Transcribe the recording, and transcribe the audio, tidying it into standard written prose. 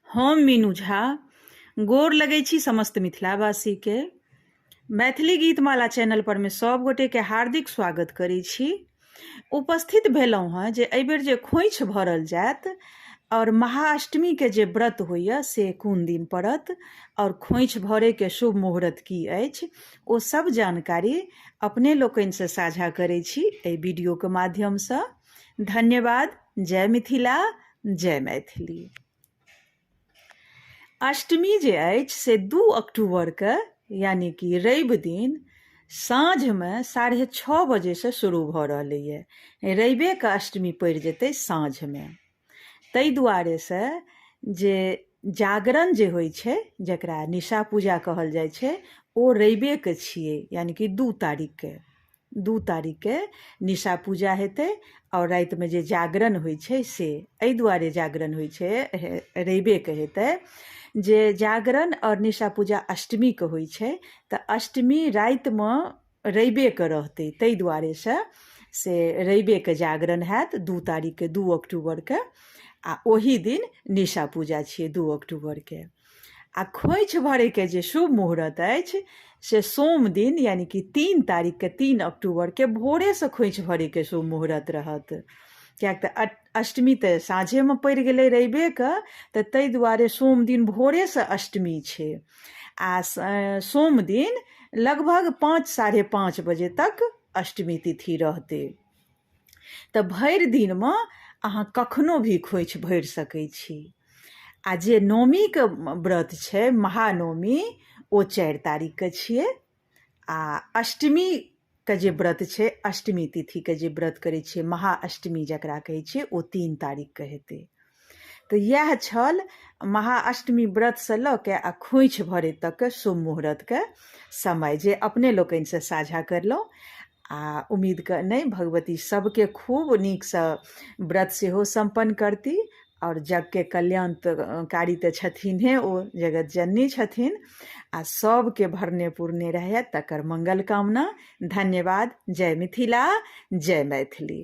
हम मीनू झा गोर लगै छी समस्त मिथिलावासीके। मैथिली गीतमाला चैनल पर मे सब गोटेके हार्दिक स्वागत करै छी। उपस्थित भेलहुँ हँ जे एहिबेर जे खोइछ भरल जायत आओर महाअष्टमीके जे व्रत होइए से कोन दिन पड़त आओर खोइछ भरैके शुभ मुहूर्त की अछि, ओ सब जानकारी अपने लोकनिसँ साझा करै छी एहि वीडियोके माध्यमसँ। धन्यवाद। जय मिथिला, जय मैथिली। अष्टमी जे अछि से 2 अक्टूबरके यानी कि रवि दिन साँझमे 6:30 बजेसँ शुरू भऽ रहलैए। रविके अष्टमी पड़ि जेतै साँझमे, ताहि दुआरेसँ जे जागरण जे होइ छै, जकरा निशा पूजा कहल जाइ छै, ओ रविके छियै, यानी कि 2 तारीखके। 2 तारीखके निशा पूजा हेतै आओर रातिमे जे जागरण होइ छै, से एहि दुआरे जागरण होइ छै, रविके हेतै, जे जागरण आओर निशा पूजा अष्टमीके होइ छै, तऽ अष्टमी रातिमे रविके रहतै, ताहि दुआरेसँ से रविके जागरण हैत 2 तारीखके, 2 अक्टूबरके, आ ओही दिन निशा पूजा छियै 2 अक्टूबरके। आ खोइछ भरैके जे शुभ मुहूर्त अछि से सोम दिन यानी कि 3 तारीखके, 3 अक्टूबरके भोरेसँ खोइछ भरैके शुभ मुहूर्त रहत, किएक तऽ अष्टमी तऽ साँझेमे पड़ि गेलै रविके, तऽ ताहि दुआरे सोम दिन भोरेसँ अष्टमी छै आ सोम दिन लगभग 5, 5:30 बजे तक अष्टमी तिथि रहतै। तऽ भरि दिनमे अहाँ कखनो भी खोइछ भरि सकै छी। आ जे नौमीके व्रत छै, महानवमी, ओ 4 तारीखके छियै आ अष्टमीके जे व्रत छै, अष्टमी तिथिके जे व्रत करै छियै, महाअष्टमी जकरा कहै छियै, ओ 3 तारीखके हेतै। तऽ इएह छल महाअष्टमी व्रतसँ लऽ के आ खोइछ भरै तकके शुभ मुहूर्तके समय जे अपने लोकनिसँ साझा करलहुँ। आ उम्मीदके नहि, भगवती सबके खूब नीकसँ व्रत सेहो सम्पन्न करती आओर जगके कल्याण तऽ कारी तऽ छथिन हे, ओ जगत जननी छथिन, आ सबके भरने पुरने रहै तकर मंगल कामना। धन्यवाद। जय मिथिला, जय मैथिली।